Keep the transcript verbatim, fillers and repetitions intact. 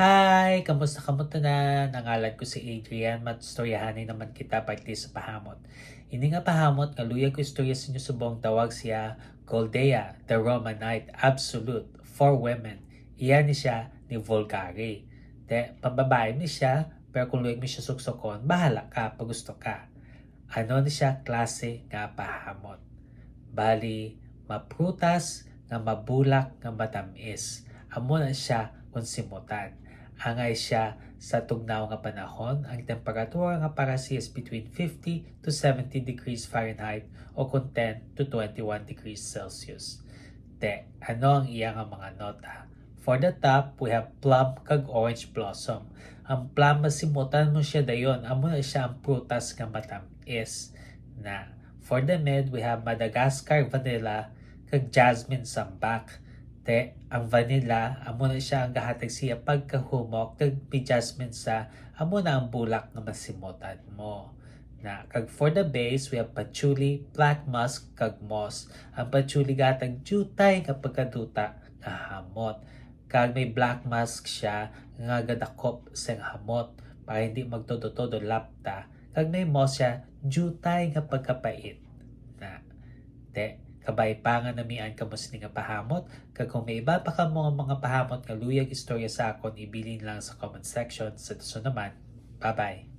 Hi! Kamusta kamo tanan? Ang ngalan ko si Adrian. Magstoryahanay naman kita parte sa pahamot. Ini nga pahamot nga luyag ko istorya sa inyo subong tawag siya Goldea, the Romanite, absolute, for women. Iya ni siya ni Vulgari. Te, pambabae ni siya, pero kung luyag mo siya suksokon, bahala ka pag gusto ka. Ano ni siya klase nga pahamot? Bali, maprutas nga mabulak nga matamis. Amo na siya kung simutan. Angay siya sa tugnaw nga panahon, ang temperatura nga para siya is between fifty to seventy degrees Fahrenheit o kung ten to twenty-one degrees Celsius. Te, ano ang iya nga mga nota? For the top, we have plum kag orange blossom. Ang plum, masimutan mo siya dayon. Amo na siya ang prutas nga matamis na. For the mid, we have Madagascar vanilla kag jasmine sambac. Te, ang vanilla, amo na siya ang gahatag siya pagkahumok, kag may jasmine sa, amo na ang bulak nga masimutan mo. Na, kag for the base, we have patchouli, black musk, kag moss. Ang patchouli gatag jutay nga pagkaduta nga hamot. Kag may black musk siya nga gadakop sang hamot para hindi magtodo-todo lapta. Kag may moss siya jutay nga pagkapait. Na, te, kabay pa nga namian kamo sini nga pahamot, kag kung may iba pa kamo nga mga pahamot nga luyag istorya sa akon, ibilin lang sa comment section. Sa sunod naman, bye-bye.